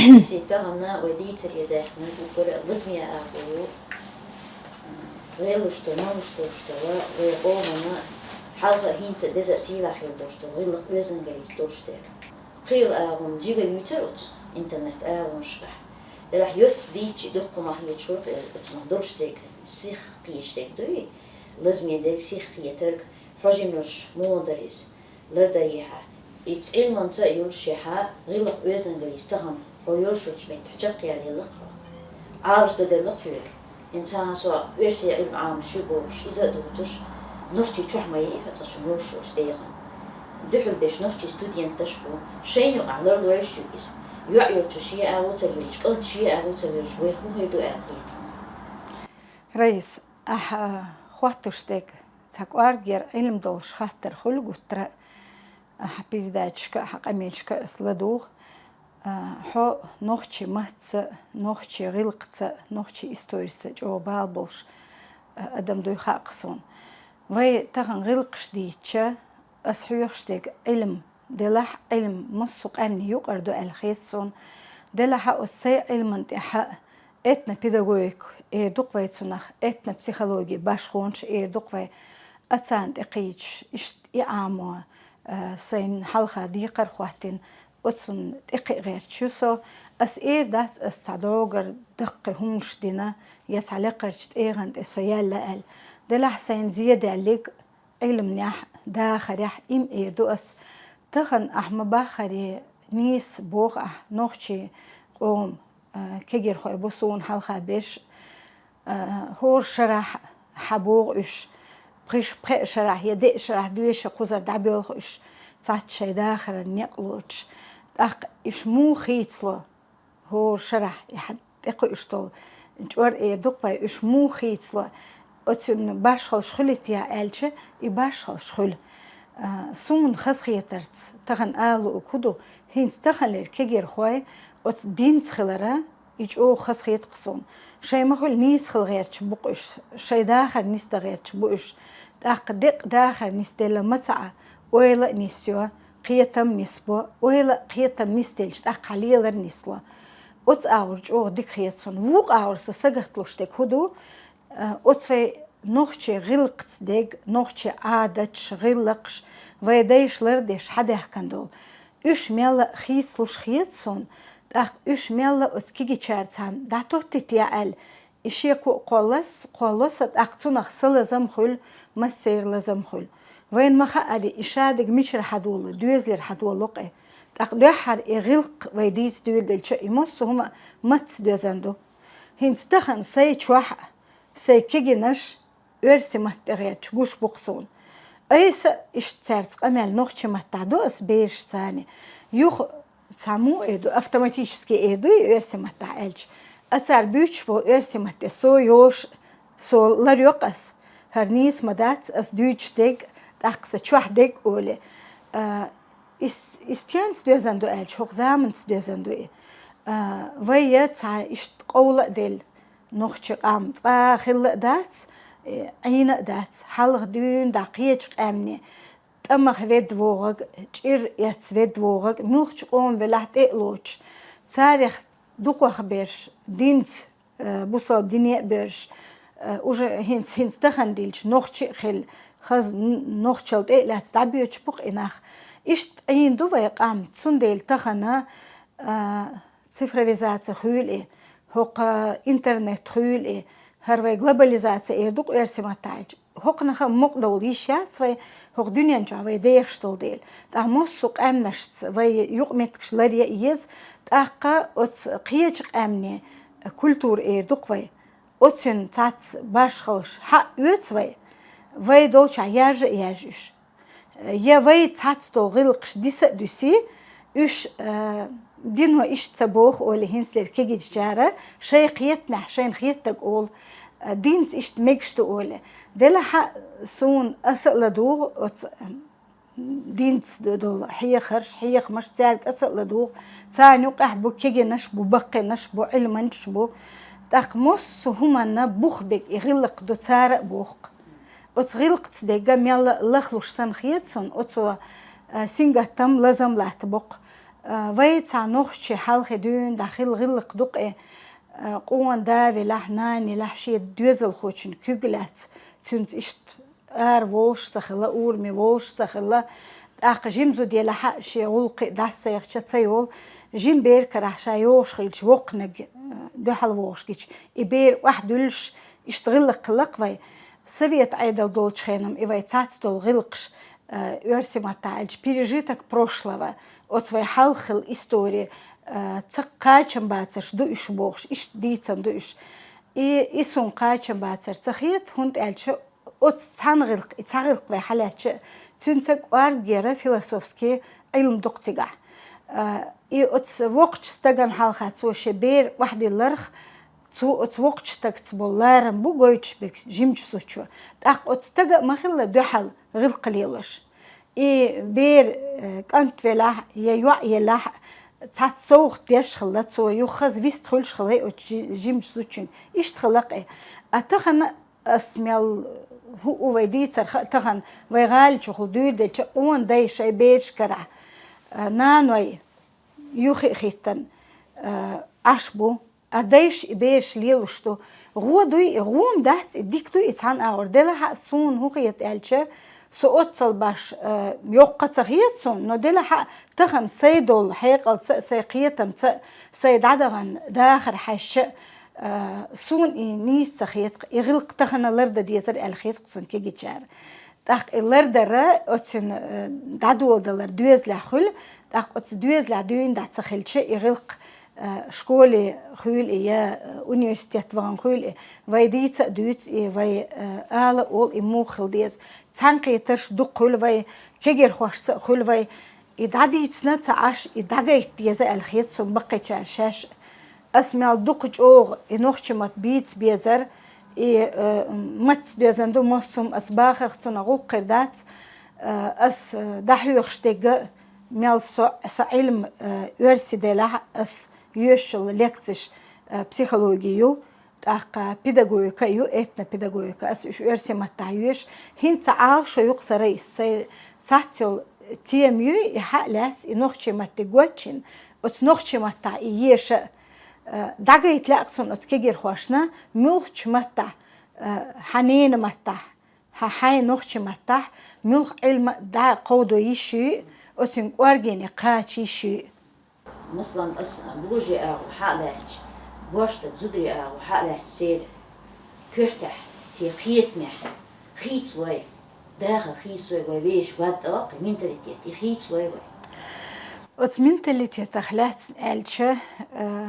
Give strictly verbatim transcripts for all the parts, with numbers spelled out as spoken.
Се тахана вай дийцаре даьхна уггара лазаме агӀо, гӀелаш долаш, молаш долаш дола вай къомана хьалха хӀинца деза сийлахь хила долаш дола гӀиллакх оьздангаллица долаш дерг. Кхыйола агӀо жига юьйцар оцу интернет-агӀонашкахь. Делахь йоццу дийцча дуккха мах йоьцуш вара, оцунах долаш дерг сих кхеташ дерг дуй, лазаме дерг сих кхетарг, хьожа йолуш муха дара иза, лардарехьа. Иза Ӏилманца а йолушехьа, гӀиллакх оьздангаллица тахана хьо йолуш йолчу меттехь чекхъяла елла-кх хьо. Ӏалаш дан делла-кх хьоьга. ХӀинца цхьана со оьрсийн Ӏилма Ӏамош ю бохуш, иза а доцуш, нохчий чохь ма йий хьо цкъачу йолуш йолчу дегӀана. Дуьхьал берш нохчий студенташ бу, шайна юкъахь ларлойш ю иза. ЙоӀ йоцуш шен агӀо ца лелча, кӀант шен агӀо ца лелча, вайх хӀун хир ду аьлла хета хьуна. Раиса, ахьа хоттуш дерг цхьа кӀоргера Ӏилма долуш хаттар хуьлу гуттара а, ахьа передачашка а, ахьа къамелашка а ас ладугӀу. А, хьо нохчийн маттаца, нохчийн гӀиллакхца, нохчийн историца чӀогӀа бала болуш, а, адам дуй хаьа-кх суна. Вай тахана гӀиллакхаш дийцча, ас хьоьхуш дерг Ӏилма делахь, Ӏилма массо а къаьмнийн юкъара ду аьлла хета суна. Делахь а оцу сайн Ӏилманна тӀехь а этнопедагогика эр ду-кх вай цунах, этнопсихологи башхонаш эр ду-кх вай. Ас царна тӀекхийдаш, иштта и Ӏамо, а, сайна хьалха декхар хӀоттийна, оцунна тӀекхиа гӀерташ ю со. Ас эр дац, ас цхьа доггара даккхий хӀуманаш дина, я цхьа лекхарчу тӀегӀан тӀе со яьлла аьлла. Делахь сайна зеделлиг Ӏилманехь, дахарехь им эр ду ас. Тахана ахьа ма-баххара нийса боху ахьа, нохчийн къоман, а, кегийрхой бу суна хьалха берш, а, хӀора шарахь хьан богӀу уьш, пхи-, пхеа шарахь я деа шарахь доьшуш кхузара дӀабоьлху уьш, цхьацца шайн дахаран некъ лоцуш. ТӀаккха уьш муха хийцало? ХӀора шарахь и хьан тӀекхуьуш долу чӀор эр ду-кх вай, уьш муха хийцало? Оцунна башхаллаш хуьлий-те аьлча, и башхаллаш хуьлу. А, суна хазахетарца, тахана ала луург хӀун ду, хӀинца таханлера кегийрхой оцу динца хилар, и чӀогӀа хазахета-кх суна. Шайн ма хуьлу нийса хила гӀерташ бу-кх уьш, шайн дахар нисдан гӀерташ бу уьш. ТӀаккха декъа дахар нисделла ма ца Ӏа, ойла а нисйо, кхетам нисбо, ойла а, кхетам нисделча тӀаккха хьан лелар нисло. Оцу агӀор чӀогӀа дика хета суна. Вукху агӀор сан сагатдалуш дерг хӀун ду, а, оцу вай нохчийн гӀиллакхца дерг, нохчийн Ӏадаташ, гӀиллакхаш, вай дайша лардеш хьадаьхкина долу. Уьш мелла а хийцалуш хета суна, тӀаккха уьш мелла а оцу кегийчара царна дӀатоттий-те аьлла, и шеко а кхоллас-, кхолло сан, тӀаккха цунах сан лазам хуьлу, массеран лазам хуьлу. Вайна ма хаьара, и шадерг мичара хьадолу, доьзалера хьадолу-кх и. ТӀаккха дуьххьара и гӀиллакх вай дийца дуьйладелча, и массо а хӀума маттаца доьзна ду. ХӀинца тахана сайн чохь а, сайн кегийнаш оьрсийн матта тӀегӀерташ гуш бу-кх суна. Айса иштта цаьрца къамел нохчийн маттахь до ас берашца. Юха цхьа муха эр ду, автоматически эр ду и оьрсийн маттахь аьлча. А цара буьйцуш болу оьрсийн матте со йош, со ларйо-кх ас. ХӀара нийса ма дац, ас дуьйцуш дерг, тӀаккха сан чохь дерг олий. А, ис-, и стенца доьзна ду аьлча, хӀокху заманца доьзна ду и. А, вай я цхьа иштта къовла а делла, нохчийн къам цкъа а хилла а дац, э, Ӏийна а дац, хьалха дуьйна дӀа кхечу къаьмнийн тӀамах ведда вогӀург, чӀир эцна ведда вогӀург, муьлххачу къоман велахь тӀе а лоцуш, царах дукхах берш, динца, э, бусалба дине а боьрзуш, э, уже хӀинца, хӀинца тахана дилча, нохчий а хилла, хаза н-, нохчалла тӀе а лаьцна дӀабоьдуш бу-кх и нах. Иштта Ӏийна ду вай къам, цундела тахана, а, цифровизация хуьлу и, хӀокху интернет хуьлу и, хӀара вай глобализация эр ду-кх оьрсийн маттахь аьлча. ХӀокхунах а мукъадовла йиш яц вай, хӀокху дуьнен чохь вай дехаш долу дела. ТӀаккха массо а къаьмнашца вай юкъаметтигаш ларъян еза, тӀаккха оцу кхечу къаьмнийн культура эр ду-кх вай. Оцуьнан цхьацца башхаллаш хьаоьцу вай, вай долчохь яржа а яржа уьш. Я вай цхьацца долу гӀиллакхаш диса а дуьсий, уьш, э, дино иштта ца боху олий хӀинцалера кегийчара, шайн кхетамехь шайна хеттарг олу, э, динца иштта мегаш ду олий. Делахь а суна, аса а ладугӀу оцу динца долу хьехарш, хьехамаш, цаьрга аса а ладугӀу. Царна юкъахь бу кегийнаш бу, баккхийнаш бу, Ӏилманчаш бу. ТӀаккха массо а хӀуманна бух берг и гӀиллакх ду, цара а боху-кх. Оцу гӀиллакхца дерг мелла а лахлуш санна хета суна, оцо, а, сингаттам, лазам латтабо-кх. А, вай цхьа нохчий хьалхе дуьйна дӀа хилла гӀиллакх ду-кх, э, къона да велахь, нана елахь, шен доьзалхочун куьг лаьцна, цуьнца иштта ара волуш ца хилла, ураме волуш ца хилла, тӀаккха жима зуда елахь а шен гӀуллакхе дӀасайхча ца йолу, жима бер карахь ша йогӀуш хилча воккханиг, э, дуьхьал вогӀуш гича, и бер охьадуьллуш, иштта гӀиллакх хилла-кх вай. Совет Ӏедал долчу хенахь и вай цхьацца долу гӀиллакхаш, э, оьрсийн маттахь аьлча, пережиток прошлого, оцу вай хьалха хилла истори, э, ца кхачам бацарш ду уьш бохуш, иштта дийцина ду уьш. И, и суна кхачам бацар ца хета, хӀунда аьлча оцу цхьана гӀиллакх, и цхьа гӀиллакх вай хьалаьцча, цуьнца кӀоргера философский Ӏилма ду-кх цигахь. Э, и оцу воккхачу стагана хьалха цо шен бер охьадилларх, цо оцу воккхачу стагца болу ларам бу гойтуш берг жимачу зудчо. ТӀаккха оцу стага а ма хилла дуьхьал гӀиллакх лелош. И бер, э, кӀант велахь а, я йоӀ елахь а, цхьацца совгӀат деш хилла цо, юха хаза вист хуьлуш хилла оцу жи-, жимачу зудчуьнга. Иштта хилла-кх и. А тахана ас мел хӀуъу вай дийцарх а тахана, вай гӀали чухула дуьйр делча, къона дай шайн бераш карахь, а, наной юххе а хӀиттина, а, Ӏаш бу. А дайша и бераш лелош ду. ГӀо дуй и, гӀо-м дац и, дика ду и цхьана агӀор. Делахь а суна хӀун хета аьлча, со оццал баш, а, йоккха ца хета суна, но делахь а тахана сайн долу хьекъалца а, сайн кхетамца а, сайн дӀадахана дахар хьаьжча а, а, суна и нийса ца хета-кх, и гӀиллакх тахана лардан дезара аьлла хета-кх суна кегийчара. ТӀаккха и лардара оцуьнан, э, дӀадоладалар доьзалехь хуьлу, тӀаккха оцу доьзалехь дуьйна дӀа ца хилча, и гӀиллакх, э, школе хуьлу и я, э, университет вахана хуьлу и, вай дийца а дуьйцу и, вай, э, ала а олу и муха хила деза. Цхьаьнакхетарш дукха хуьлу вай, кегирхошца а хуьлу вай. И дӀадийцина ца Ӏаш, и дӀагайта деза аьлла хета суна баккхийчара шаьш а. Ас мел дукха чӀогӀа и нохчийн мотт бийца безар, и, э, мацца доьзна ду массо а, ас бахарх цунах гӀуллакх хир дац, э, ас, э, дӀахьоьхуш дерг а мел со, сан Ӏилма, э, оьрсийн делахь а, ас йоьшуш йолу лекцеш, э, психологи ю. ТӀаккха педагогика а ю, этнопедагогика, ас уьш оьрсийн маттахь йоьшу. ХӀинца Ӏалашо ю-кх сан, Раиса, сайн цхьацца йолу тема ю, и хьа а лаьцна, и нохчийн маттиг гочйина, оцу нохчийн маттахь и еша а, э, дӀагайта лаьа-кх суна оцу кегирхошна, муьлххачу маттахь, э, хьан ненан маттахь, хьан хьайн нохчийн маттахь, муьлхха Ӏилма а дӀакховдо йиш юй, оцуьнан кӀоргене кхача йиш юй. Масала, ас божарийн агӀор хьа а лаьтташ, боьрша стаг зударийн агӀор хьа а лаьтташ церан коьртехь, церан кхетамехь хийцалой, дахар хийцалой вай вешан гӀод тӀе ваккха менталитет, и хийцалой вай. Оцу менталитетах лаьцна аьлча, э,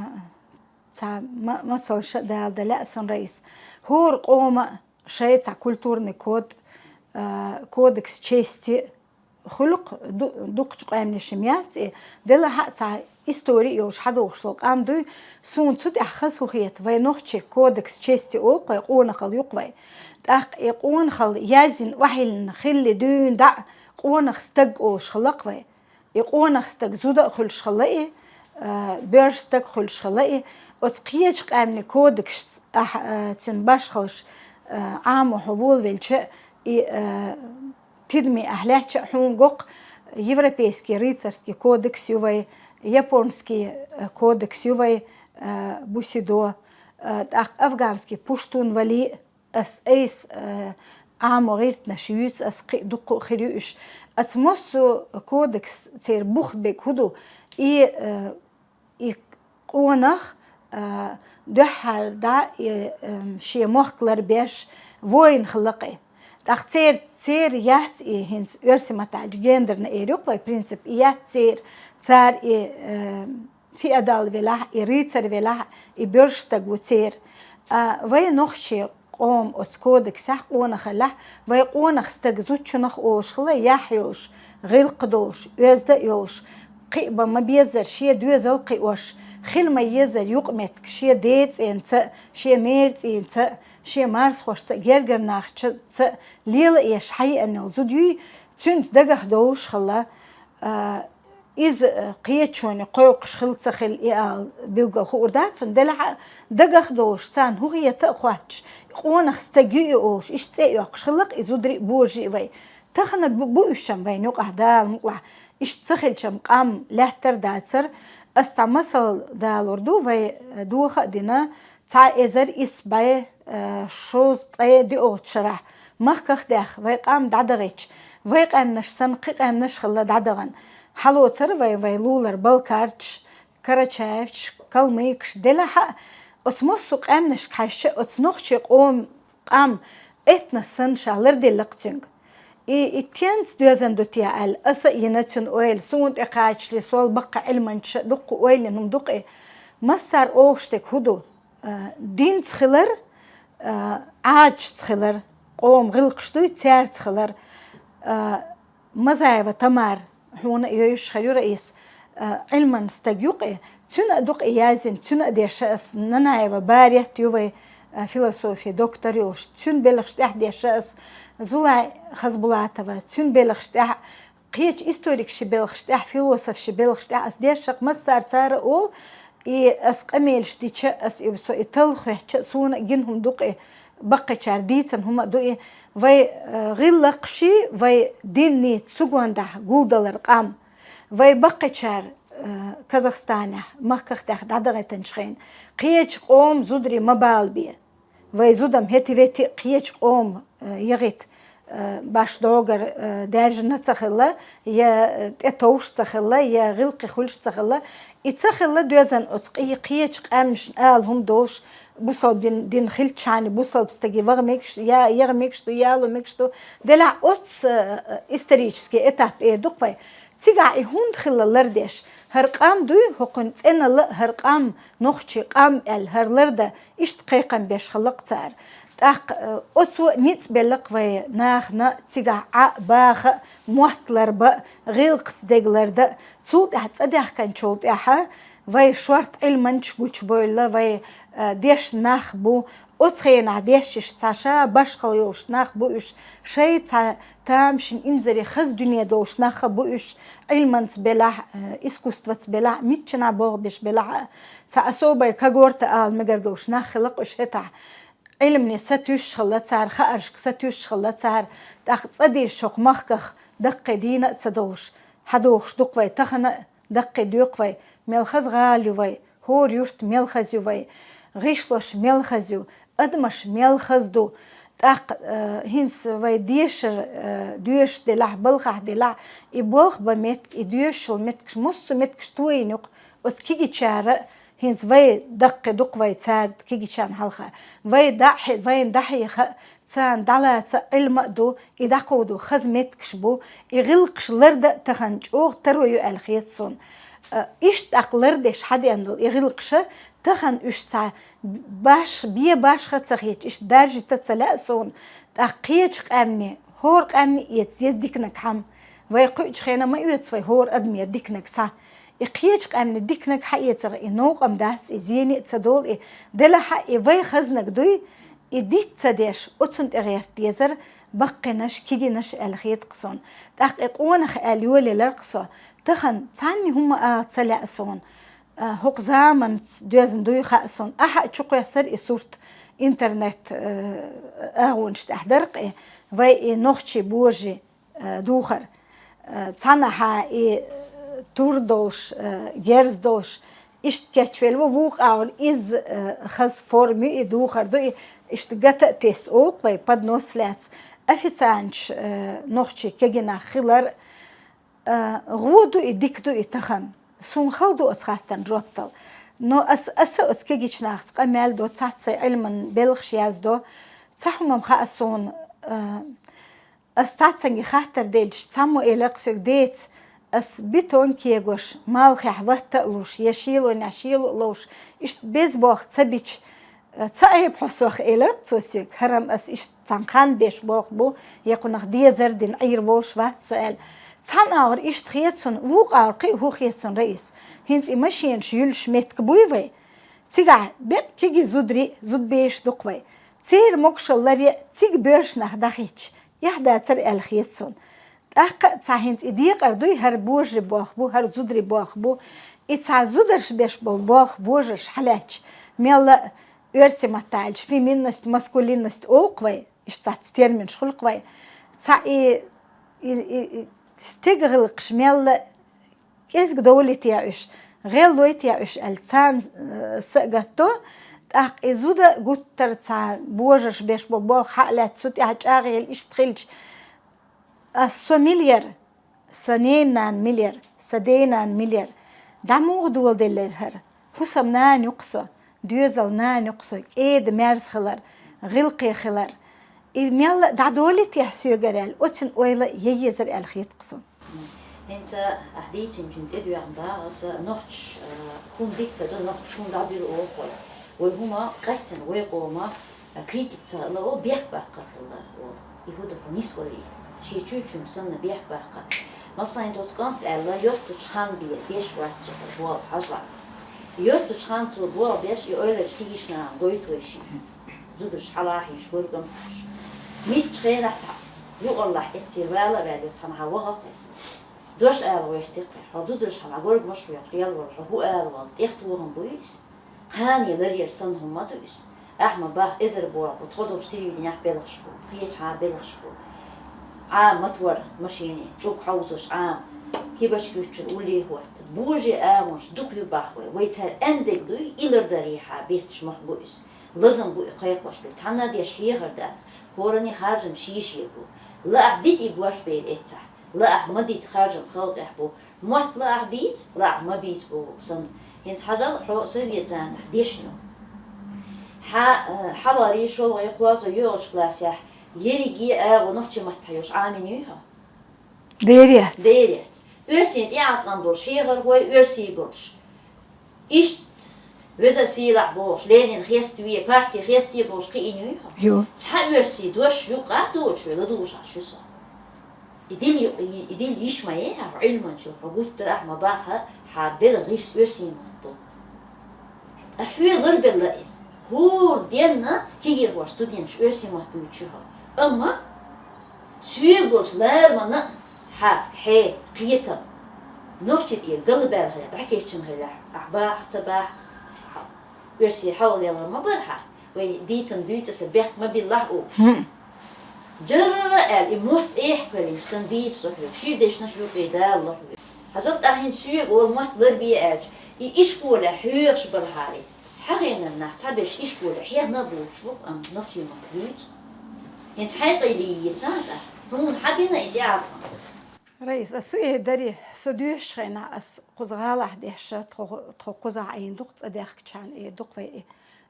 цхьа ма-, масалш а дала дан лаьа суна, Раиса. ХӀора къоман а шайн цхьа культурный код, э, кодекс чести хуьлу-кх ду-, дукхачу къаьмнашна яц и, делахь а цхьа истори а йолуш хьадогӀуш долу къам дуй, суна цу тӀехь хаза хӀун хета, вай нохчийн кодекс чести олу-кх вай, къонахалла ю-кх вай. ТӀаккха и къонахалла язйина охьайиллина хилале дуьйна дӀа а къонах стаг олуш хилла-кх вай. И къонах стаг зуда а хуьлуш хилла и, а, боьрша стаг а хуьлуш хилла и, оцу кхечу къаьмнийн кодексашца ахь, а, цуьнан башхаллаш, а, Ӏамо хьо волавелча, и, а, тидаме ахь лаьттача а хьуна го-кх, европейский рыцарский кодекс ю вай, японский, а, кодекс ю вай, а, бусидо, а, тӀаккха афганский пуштун валий, ас айса, а, Ӏамо гӀиртинарш юьйцу ас, кхин а дуккха а хир ю уьш. Оцу массо а кодекс церан бух берг хӀун ду? И, а, и къонах, а, дуьххьара дӀа, и, ам, шен мохк ларбеш воин хилла-кх и. ТӀаккха церан, церан яц и хӀинца оьрсийн маттахь аьлча гендерный эр ю-кх вай принцип, и яц церан, цара и, а, феодал велахь а, и рыцарь велахь а, и боьрша стаг ву церан. А вай нохчийн къоман оцу кодексехь къонахаллехь, вай къонах стаг зудчунах олуш хилла, яхь йолуш, гӀиллакх долуш, оьзда а йолуш, кхин а бан ма беззара шен доьзал кхиош, хила ма еззара юкъаметтиг шен ден цӀенца а, шен мера цӀийнца а, шен марсхошца а, гергара нахаца а лела а еш хьаеана йолу зуда юй, цуьнца дагах долуш хилла, а, иза, э, кхечунна кхойкхуш хилла ца хилла и ала билггал хуур дац цунна, делахь а дагах долуш, царна хӀун хета а хоттуш, къонах стаг ю и олуш, иштта цӀе а йоккхуш хилла-кх и зударий а, божарий а вай. Тахана бу, бу уьш-м вайна юкъахь, Дала мукъалахь, Иштта ца хилчам къам лаьттар дацар, ас цхьа масал далур ду, вай доха а дина, цхьа эзар исс бӀе, э, шовзткъе диъолчу шарахь махках а даьхна, вай къам дӀадахийтча, вай къаьмнаш санна кхин къаьмнаш хилла дӀадахана. Хьалоцар вай, вай лулара балкхарчаш, карачаевчаш, калмыкаш, делахь а, оцу массо а къаьмнашка хьаьжча, оцу нохчийн къоман къам этнос санна ша ларделла-кх цуьнга. И, и тенца доьзна ду те аьлла, аса а йина цуьнан ойла, суна тӀекхачале сол баккхий Ӏилманчаша дуккха ойла йина хӀума ду-кх и. Массара олуш дерг хӀун ду? А, динца хилар, а, Ӏадатца хилар, къоман гӀиллакхаш дуй, цаьрца хилар, а, Мазаева Тамара, хьуна а йовзуш хир ю, Раис, а, Ӏилманан стаг ю-кх и, цуьнан а ду-кх и яздина, цуьнан а дешна ас, Нанаева Барет ю вай, а, философин доктор йолуш, цуьнан белхаш тӀехь дешна ас, Зулай Хазбулатова, цуьнан белхаш тӀехь, кхечу историкашийн белхаш тӀехь, философашийн белхаш тӀехь ас дешна-кх, массара цара а олу, и ас къамелаш дича, ас и, со и талла хоьттича, суна а гина хӀума ду-кх и, баккхийчара дийцина хӀума а ду и, вай, э, гӀиллакхаший, вай динний цу гондахь гулдалар къам, вай баккхийчара, э, Казахстанехь, махках а даьхна дӀадахийтинчу хенахь, кхечу къоман зударий ма балабе. Вай зудам хӀетте-ветте а кхечу къоман, э, яхийта, э, баш догар, э, даьржина ца хилла, я, э, тӀетовжуш ца хилла, я гӀиллакхе хуьлуш ца хилла. И ца хилла доьзна оцу кхи-, кхечу къаьмнашна ала хӀума долуш, бусалба дин, дин хилчхьана, бусалба стаге ваха мегаш, я яха мегаш ду, яло мегаш ду. Делахь оццу, э, исторический этап эр ду-кх вай. Цигахь и хӀунда хилла лардеш? ХӀара къам дуй, хӀокхуьнан цӀеналла а, хӀара къам, нохчийн къам аьлла, хӀара лардан иштта кхайкхам беш хилла-кх цара. ТӀаккха, э, оцо ницкъ белла-кх вай нахана цигахь Ӏа а, баха а, мотт ларба а, гӀиллакхца дег лардан а. Цул тӀаьхьа цӀа даьхкинчул тӀаьхьа вай шорта Ӏилманчаш гучубевлла, вай, э, дешна нах бу, оцу хенахь дешнаш цхьа ша башхалла йолуш нах бу уьш, шайн цхьа тамашийна инзаре хаза дуьне долуш нах а бу уьш, Ӏилманца белахь а, э, искусствоца белахь а, миччанхьа болх беш белахь а, цхьа особая когорта ала мегар долуш нах хилла-кх уьш хӀетахь. Ӏилмане сатуьйсуш хилла цара, хааршка сатуьйсуш хилла цара, тӀаккха цӀа дийраш хӀокху махках даккхий дийна а ца довлуш, хьадохуш ду-кх вай тахана а, даккхий доьху вай, мел хаза гӀала ю вай, хӀора юрт мел хаза ю вай, гӀишлош мел хаза ю, адамаш мел хаза ду. ТӀаккха, э, хӀинца вай дешар, э, доьшуш делахь, балхахь делахь, и болх бан меттиг, и доьшуш йолу меттигаш, массо а меттигаш тойина ю-кх оцу кегийчара а, хӀинца вай даккхий ду-кх вай цара кегийчарна хьалха. Вай дӀа а хье-, вайна дӀахьеха а, царна дӀалаца а Ӏилма а ду, и дӀакховдо хаза меттигаш бу, и гӀиллакхаш лардан а тахана чӀогӀа таро ю аьлла хета суна. А, иштта тӀаккха лардеш хьадеана долу и гӀиллакхаш а, тахана уьш цхьа баш-, бен башха а ца хеташ, иштта даржийта а ца лаьа суна, тӀаккха кхечу къаьмнийн, хӀора къаьмнийн эца еза диканиг хьама. Вай кхуьучу хенахь ма оьцу вай хӀора адамера диканиг схьа. И кхечу къаьмнийн диканиг хьаэцарх и новкъа-м дац, и зене а ца долу и. Делахь а и вай хазнаг дуй, и диц ца деш, оцунна тӀе гӀерта дезара баккхийнаш, кегийнаш аьлла хета-кх суна. ТӀаккха и къонах аьлла йолаелира-кх со. Тахана цхьанна хӀума ала ца лаьа суна. А, хӀокху заманца доьзна дуй хаьа суна. Ахьа а чукхоьссира и сурт интернет, э, агӀонаш тӀехь дара-кх и, вай и нохчийн божарийн, э, духар. Э, цхьанхьа и, э, тур долуш, э, герз долуш, иштта кечвелла ву, вукху агӀор иза, э, хаза форма ю, и духар ду, и иштта гата а тесна олу-кх вай, поднос лаьцна. Официанташ, э, нохчийн кегийнах хилар, а, гӀо ду и, дика ду и тахана. Суна хала ду оцу хаттарна жоп дала. Но ас, аса оцу кегийчу нахаца къамел до, цхьацца сайн Ӏилманан белхаш яздо. Цхьа хӀума-м хаьа суна, а, ас цхьаццанге хаттар делча, цхьаммо элира-кх соьга: «Деца, ас бетон кегош, малхехь ватта а луш, я шелонехь шело а ловш, иштта беза болх ца бича, ца Ӏеба хьо сох», — элира-кх цо соьга. «ХӀара-м ас иштта цхьана хан беш болх бу, я кхунах дезар дина Ӏийр волуш вац со», — аьлла. Цхьана агӀор иштта хета суна, вукху агӀор кхин а хӀун хета суна, Раис? ХӀинца и машенаш юьллуш меттиг буй вай? Цигахь беккъа кегий зударий а, зудабераш а ду-кх вай. Церан могушалла ларъян а цига боьрша нах дӀахӀиттича, эхь дацара аьлла хета суна. ТӀаккха а цхьа хӀинца и декъар дуй, хӀара божарийн болх бу, хӀара зударийн болх бу. И цхьа зударша беш болу болх божарша хьалаьцча, мелла а оьрсийн маттахь аьлча, феминность, маскулинность олу-кх вай, иштта цхьацца терминаш хуьлу-кх вай. Цхьа и, и, и, и стеган гӀиллакхаш мелла а кӀезига довлий те уьш, гӀеллой те уьш аьлла, царна, э, са а гатто, тӀаккха и зуда гуттар а цхьа божарш беш бо болх хьа а лаьцна, цу тӀехь чӀагӀ елла иштта хилча, ас со мила яр, сан ненан-нанан мила яр, сан денан-нанан мила яр, дӀа муха доладеллера хӀара? ХӀусам нана ю-кх со, доьзал нана ю-кх со, кӀеда-мерза хилар, гӀиллакхе хилар. И мелла а дӀадолий те соьгара аьлла, оцун ойла ян езар аьлла хет-кх суна. ХӀинца ахь дийцинчун тӀедоьгӀна дагӀа аса нохчаш, а, хӀума диц ца до, нохчаш хӀума дӀабуьру олу вай. Вай хӀума къаьстина вай къома, а, критика ца ло, бехк баккхар хилла олу. И хӀун ду хьо нисварий? Шен чуьйчуьнга санна бехк баккхар. Масала, хӀинца оцу кӀанта аьлла, йоццачу хан бе-, беш вац цо хьо болх хьажа. Йоццачу хан цо болх беш, и ойларчу кегийчу нахана гойту вай шен. Зударш хьалахьийша, горгам а хьоьжуш. Миччу хенахь цхьа юкъарлахь эццера вала а ваьлла, цхьанхьа ваха-кх иза. Дош ала гӀоьртира-кх, хьо зударш хьалха горгамаш а хьоьжуш, лелла волу хьо хӀун ала волу, тӀехтохам бу иза? Кхане ларъяр санна хӀума ма ду иза. Ахь ма бахха, эзар боху, тхо долчу телевиденехь белхаш бу, кхечахьа белхаш бу. Ӏама мотор машине, чӀуг хьовзош Ӏама, кибачка юьттуш улле хӀотта. Божарийн агӀонаш дукха ю бахьа вай. Вай цара аьнна дерг дуй, и лардарехьа бетташ ма бу иза. Лазам бу и кхайкхош бен. Цхьанна а деш хьехар дац. ХӀоранна харжам шен-шен бу. Лаахь дита и бош бер эццахь. Лаахь ма дита, харжам халкъехь бу. Мотт лаахь бийца, лаахь ма бийца бохург санна. ХӀинца хьажал хьо совет заманахь дешна. Хьан, э, хьалхарий, шолгӀа, кхоалгӀа, йоьалгӀачу классехь ерриге а агӀо нохчийн маттахь йолуш Ӏамийна юй хьо? Дера яц. Дера яц. Оьрсийн тӀеӀаткъам болуш хьехархой, оьрсий болуш. Иштта веза сийлахь бохуш, Ленин хеставе, парти хеставе бохуш кхиийна юй хьо? Ю. Цхьа оьрсийн дош юккъахь доцуш вай ладугӀуш Ӏаш ю со. И дилла ю-, и, и дилла йиш ма яй хьан, хьо Ӏилманчо, хьо гуттар а ма бахьа, хьан белхан гӀирс оьрсийн мотт бу. Ткъа хьоьга ларбелла иза. ХӀора денна кегийрхоша, студенташа оьрсийн мотт буьйцуш ю хьо. Амма соьга болчу лараманна а хьан хье, кхетам, нохчийн тӀера галбаьлла хилахь, дӀакечйина хилахь, ахь бахьа, ца бахьа, хьан оьрсийн хьалха лелар ма бара хьан. Вай дийцам дуьйцу аса, бехк ма биллахь оха. ХӀм. Жарра аьлла, и мотт эхь кхоьллинчу санна бийца со хьоьга, шира дешнаш юкъе далало хьоьга. Хьажал, тӀаьхьа хӀинца соьга олу мотт ларбе аьлча, и ишколехь хьоьхуш балахьарий, хьан хенара нах цхьаберш ишколехь хьехна а боцуш бу, амма нохчийн мотт буьйцу. ХӀинца хьайн къайле йийца тӀаккха, хьуна хьан дина и тӀеӀаткъам? Раиса, ас хӀун эр дарий, со доьшучу хенахь ас кхуза гӀалахь дешша, тхо, тхо кхузахь Ӏийна ду-кх, цӀа даьхкичхьана эр ду-кх вай и.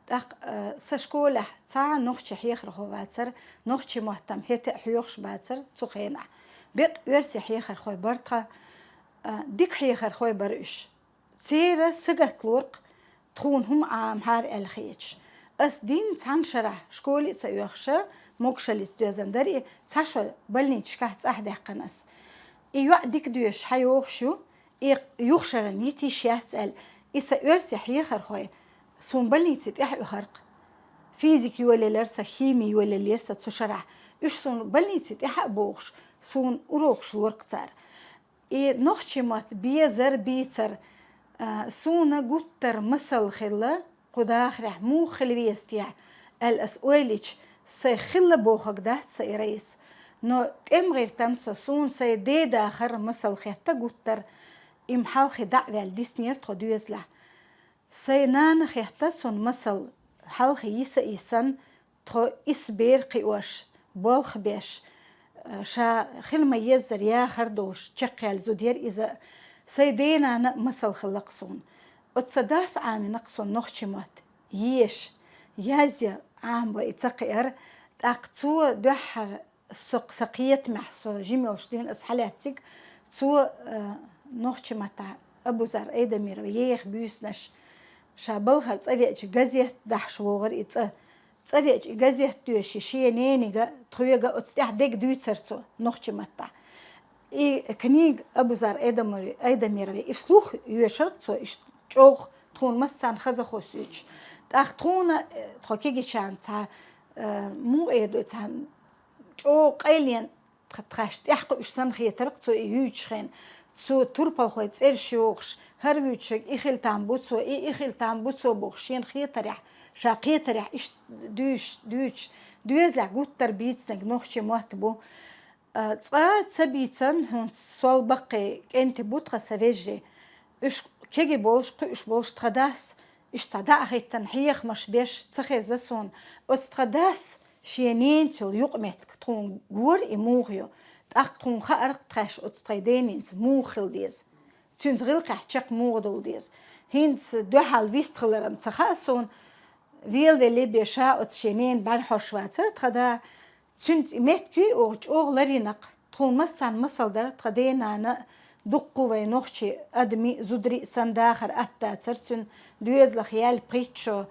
ТӀаккха, а, сан школехь цхьа а нохчийн хьехархо вацара, нохчийн мотт-м хӀетте а хьоьхуш бацара цу хенахь. Бекъа оьрсийн хьехархой бара тхан, а, дика хьехархой бара уьш. Церан сагатлорх тхуна хӀума Ӏамахьара аьлла хеташ. Ас дийнна цхьана шарахь школе а ца оьхуша, могушаллица доьзна дара и, цхьа шо больницашкахь цӀахь даьккхина ас. И йоӀ дика доьшуш хьайогӀуш ю, и юха шарна йита йиш яц аьлла, и сан оьрсийн хьехархой суна больнице тӀаьхьа оьхура-кх. Физика йолаелира сан, хими йолаелира сан цу шарахь. Уьш суна больнице тӀаьхьа а богӀуш, суна урокаш лора-кх цара. И нохчийн мотт безар, бийцар, а, суна гуттар а масал хилла, кху дахарехь муха хила веза техьа, аьлла ас ойла йича, сайн хилла бохург дац сан и, Раиса. Но тӀеман гӀиртан со, суна сайн ден дахар масал хетта гуттар а, и-м хьалхе дӀа а ваьлла диснера тхо доьзалехь. Сайн нана хетта суна масал, хьалхе йиса а йисна, тхо исс бер кхиош, болх беш, ша хила ма-еззара яхар долуш чекхъяьлла зуда яра иза. Сайн ден-нана а масал хилла-кх суна. Оцу сан дас Ӏамийна-кх суна нохчийн мотт, еша, язъя Ӏамабан и ца кхиара, тӀаккха цо дуьххьара со, сан кхетамехь, со жима йолуш дуьйна ас хьалаьцциг, цо, а, нохчийн маттахь Абузар Айдамирова еха буьйсанаш, ша балхара цӀа веача газет дахьаш вогӀура и цӀа. ЦӀа веача и газет доьший шен ненига, тхоьга, оцу тӀехь дерг дуьйцура цо нохчийн маттахь. И книга Абузар Айдамир-, Айдамировой и вслух йоьшура цо, иштта чӀогӀа тхуна массарна хазахо суьйцуш. ТӀаккха тхуна, э, тхо кегийчарна цхьа, э, муха эр ду, цхьа чӀогӀа къайлен тха-, тхаьш тӀехь кхуьуш санна хетара-кх цо и юьйцучу хенахь. Цо турпалхойн цӀераш йохуш, хӀара вуьйцучуьнга и хила там бу цо, и, и хила там бу цо бохуш, шена хетарехь, ша кхетарехь иштта дуьйцуш, дуьйцуш, доьзалехь гуттар а бийцинарг нохчийн мотт бу. А, цкъа ца бийцан, хӀинца сол баккхий кӀентий бу тхан сан вежарий. Уьш кегий болуш, кхуьуш болуш тхан дас, иштта цхьа дӀа а хӀиттина, хьехамаш беш ца хеза суна. Оцу тхан дас шен ненан цул юкъаметтиг тхуна гора и муха ю. ТӀаккха тхуна хаара-кх тхаьш оцу тхайн денанца муха хила деза. Цуьнца гӀиллакхехь чекх муха довла деза. ХӀинца дуьхьал вистхилар-м ца хаьа суна, велавелла бен ша оцу шен ненан бӀаьрхьош вацара тхан да, цуьнца и меттиг ю оха чӀогӀа ларйина-кх. Тхуна массарна масал дара тхан ден-нана а, дуккха а вайн нохчийн адамийн а, зударийн а санна дахар атта дацара цуьнан, доьзалх яьлла пхийтта шо,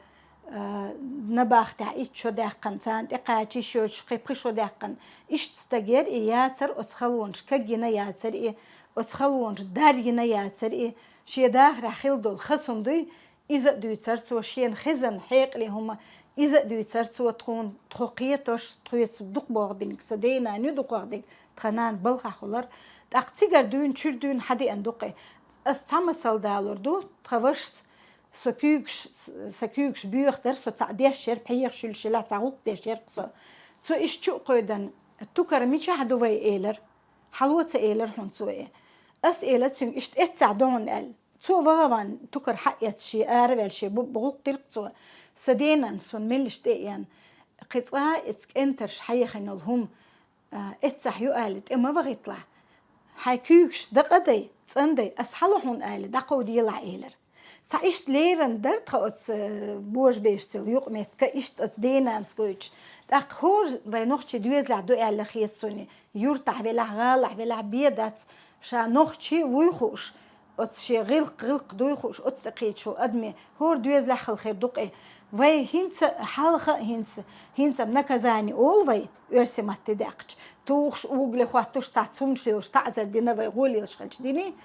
а, набахтехь итт шо даьккхина, царна тӀекхача йиш йоцуш кхин пхи шо даьккхина. Иштта стаг яра и, яцара оцу халонаш кагйина, яцара и оцу халонаш дарйина, яцара и. Шен дахарехь хилла долу хаза хӀума дуй, иза а дуьйцура цо, шена хезна хьекъале хӀума, иза а дуьйцура цо тхуна, тхо кхетош, тхоьца дукха болх бинарг сан ден-нана ю, дукхах дерг тхан нана балхахь хуьлура. ТӀаккха цигара дуьйна, чуьра дуьйна хьадеана ду-кх и. Ас цхьа масал далор ду тхан вашас, со куьйгаш, сан куьйгаш боьха дара, со цхьаъ деш яра, пхьегӀа шуьлуш елахь, цхьа гӀуллакх деш яра-кх со. Цо иштта чу а кхойдина: «Тукар мичахь ду вайн?» — элира. «Хьало», — ца элира хьуна цо и. Ас элира цуьнга: «Иштта эццехь ду хьуна», — аьлла. Цо ваха а вахана, тукар хьаэцна, шен араваьлла, шен бу-, гӀуллакх дира-кх цо. Сан ден-нанас суна меллаша тӀе а еана: «Кхин цкъа а эцца кӀентарш хьаехина йолу хӀума, а, эццехь ю аьлла, тӀе ма вахийталахь. Хьайн куьйгаш дакъа а дай, цӀан а дай, ас хьало хьуна аьлла, дӀакховдаелахь», — элира. Цхьа иштта лерина дара тхан оцу, э, божабераш цул юкъаметтиг, иштта оцу ден-нанас гойтуш. ТӀаккха хӀора вайн нохчийн доьзалехь ду аьлла хета суна, юьртахь велахь, гӀалахь велахь, бен дац, ша нохчи вуй хууш, оцу шен гӀиллакх, гӀиллакх дуй хууш, оцу тӀе кхеташ волу адамийн хӀора доьзалехь хила хир ду-кх и. Вай хӀинца а, хьалха а хӀинца, хӀинца-м наказание олу вай, оьрсийн маттахь даьккхича, тухуш, угли хӀоттуш, цхьацца хӀуманаш лелош, таӀзар дина вай, гӀо лелаш хилча диний,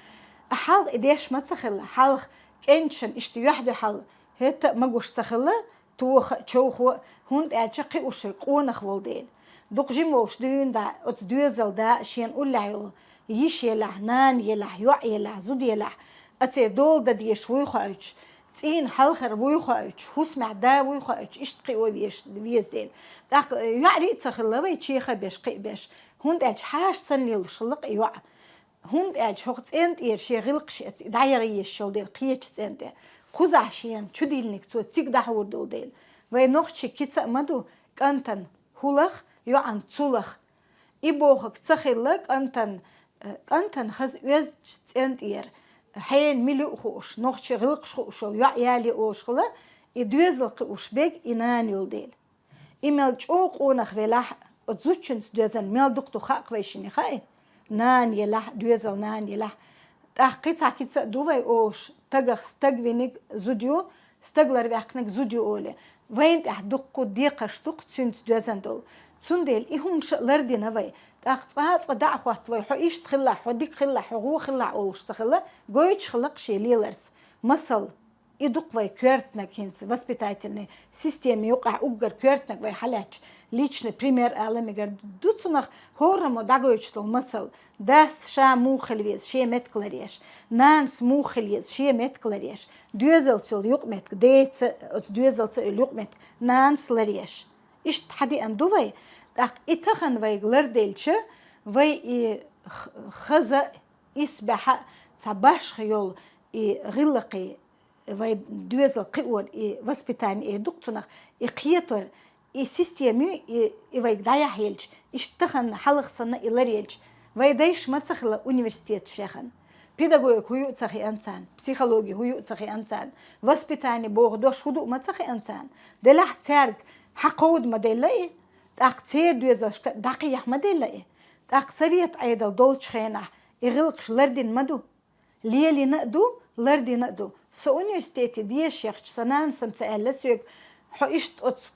а хьалха и деш ма ца хилла, хьалха кӀенташна иштта юьхь-дуьхьал хӀетта а магош ца хилла, тоха а, човхо а, хӀунда аьлча кхиош верг къонах волу дела. Дукха жима волуш дуьйна дӀа оцу доьзалан да а шена уллехь йолу йиша елахь, нана елахь, йоӀ елахь, зуда елахь, а церан дола дан дезаш вуй хоуьйтуш, цӀийнан хьалхара вуй хоуьйтуш, хӀусамехь да вуй хоуьйтуш, иштта кхио веш-, веза дела. ТӀаккха йоӀарий а ца хилла вай чехарбеш, кхиабеш, хӀунда аьлча хьаша санна лелош хилла-кх и йоӀ. ХӀунда аьлча хӀокху цӀен тӀера шен гӀиллакхаш эцна, дӀаяха езаш йолу дела кхечу цӀен тӀе. Кхузахь шена чудиллинарг цо цига дӀахьур долу дела. Вайн нохчийн кица а ма ду: кӀантана хӀу лаха, йоӀана цу лаха. И бохург ца хилла, кӀантана, э, кӀантана хаза оьздачу цӀен тӀера, хьенан мила ю а хууш, нохчийн гӀиллакхаш хууш йолу йоӀ ялае олуш хилла, и доьзал кхиош берг и нана йолу дела. И мел чӀогӀа къонах велахь а, оцу зудчуьнца доьзна мел дукха ду хаьа-кх вайшинна, хаьий? Нана елахь, доьзалан нана елахь. ТӀаккха кхин цхьа кица а ду вай олуш: стагах стаг винарг зуда ю, стаг ларваьккхинарг зуда ю олий. Вайна тӀехь дуккха декхарш ду-кх цуьнца доьзна долу. Цундела и хӀуманаш а лардина вай. ТӀаккха цкъа а цкъа дӀа а хӀотта вай: «Хьо иштта хилалахь, хьо дика хилалахь, хьо гӀо хилалахь», — олуш ца хилла, гойтуш хилла-кх шен леларца. Масал. И ду-кх вай коьртаниг хӀинца воспитательный системин юкъахь уггар коьртаниг вай хьалаьцча, личный пример ала мегар ду цунах, хӀораммо дӀагойтуш долу масал. Дас ша муха хила веза, шен меттиг ларъеш, нанас муха хила еза, шен меттиг ларъеш, доьзалца йолу юкъаметтиг деца, оцу доьзалца йолу юкъаметтиг нанас ларъеш. Иштта хьадеана ду вай, тӀаккха и тахана вайга ларделча, вай и х-, хаза а, исбаьхьа а цхьа башха йолу и гӀиллакхий, вай доьзал кхиор, и воспитание эр ду-кх цунах, и кхетор, и система ю, и, и вайга дӀаяхьа елча, иштта тахана хьалха санна и ларъелча, вай дайша ма ца хилла университеташ яхана. Педагогика хӀун ю а ца хиъна царна, психология хӀун ю а ца хиъна царна, воспитание боху дош хӀун ду а ма ца хиъна царна. Делахь цаьрга хьакховда ма делла и, тӀаккха церан доьзалшка дӀакхехьа ма делла и, тӀаккха совет Ӏедал долчу хенахь и гӀиллакхаш лардина ма ду. Лелийна а ду, лардина а ду. Со университете дезаш яхча, сан нанас-м ца аьлла соьга: «Хьо иштта оцу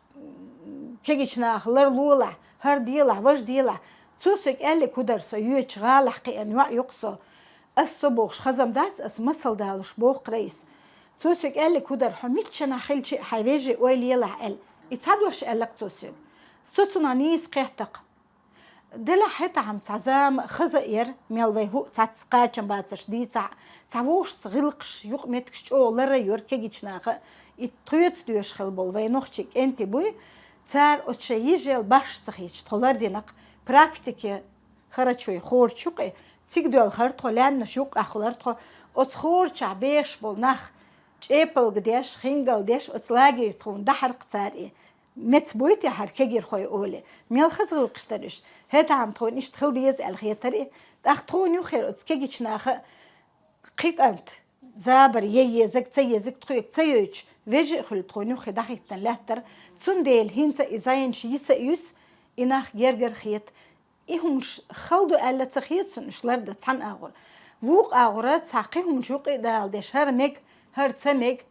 кегийчу нахах ларлолахь, хӀара делахь, важа делахь». Цо соьга аьлларг хӀун дара: «Со йоьдучу гӀалахь кхиъна йоӀ ю-кх со. Ас со бохуш хаза-м дац, ас масал далуш», — боху-кх Раиса. Цо соьга аьлларг хӀун дара: «Хьо миччанахь хилча а, хьайн вежарийн ойла елахь», — аьлла. И цхьа дош аьлла-кх цо соьга. Со цунах нийса кхетта-кх. Делахь хӀетахь-м цхьа зама а, хаза а яра, мел вай хӀуъа цхьацца кхачам бацарш дийцахь а, цхьа вовшашца гӀиллакхаш, юкъаметтигаш чӀогӀа ларъяра кегийчу наха а. И тхоьца доьшуш хилла болу вайн нохчийн кӀентий буй, цара оцу шайн йижарий башха ца хеташ тхо лардина-кх. Практике харачой хорчу юкъе, цига доьлхура тхо, лаьмнаш юккъехь хуьлура тхо, Оцу хӀорачохь бехаш болу нах чӀепалга деш, хингал деш, оцу лагере тхуна дахьара-кх цара и. Меца буй те хӀара кегийрхой олий? Мел хаза гӀиллакхаш дара уьш? ХӀетахь-м тхуна иштта хила деза аьлла хетара и. ТӀаккха тхуна юххера оцу кегийчу наха кхин кӀант забар е езарг, ца езарг тхоьга ца йойтуш, вежа а хуьлу тхуна юххе дӀахӀиттина лаьттара. Цундела хӀинца и зӀенаш йиса а юьсу, и нах гергара хета. И хӀуманаш хала ду аьлла ца хета суна уьш лардан цхьана агӀор. Вукху агӀора цхьа кхин хӀуманаш юкъа а дала деш, хӀара мега, хӀара ца мега,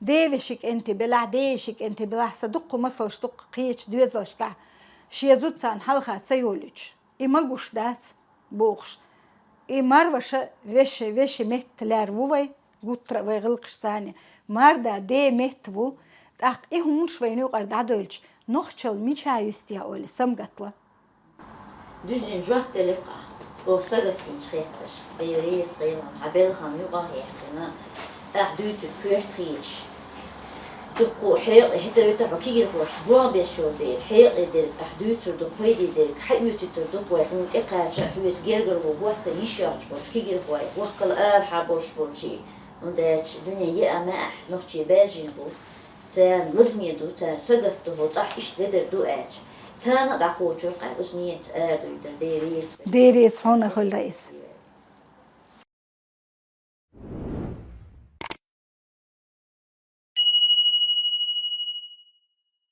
ден вешин кӀентий белахь, ден йишин кӀентий белахь, сан дуккха масалш ду-кх кхечу доьзалшкахь, шен зуда царна хьалха ца йолуьйтуш. И ма гуш дац, бохуш. И марваша вешин, вешин метта лаьрра ву вай, гуттара а вай гӀиллакхашца. Марда ден метта ву, тӀаккха и хӀуманаш вайна юкъара дӀадоьлча, нохчалла мичахь юьсу те олий, самгатла. Дуьззина жоп делира-кх ахь, оха сагатдинчу хеттарш. Дела реза хуьлда хьан белхан юкъахь яьккхина, ахь дуьйцург коьрта хийлаш. Дуккха хьекъале, хӀета-вета хьо кегийрхошна болх беш йолу дела, хьекъале дерг ахь дуьйцур ду, пайде дерг хьан оьцуьйтур ду-кх вай, хьуна тӀекхача а хьоьца гергарло хӀотта йиш йоцуш болчу кегийрхойх, воккхал арахьа болуш болчийн. ХӀунда аьлча дуьне еа ма ахь, нохчий баьржина бу. Царна лазаме ду, цара сагатдо, хӀокху цӀахь иштта ледара ду аьлча. Царна а дӀакхочур-кх ахь оцу ниятца арадуьйцур, Дела реза хуьлда. Дела реза хьуна хуьлда иза.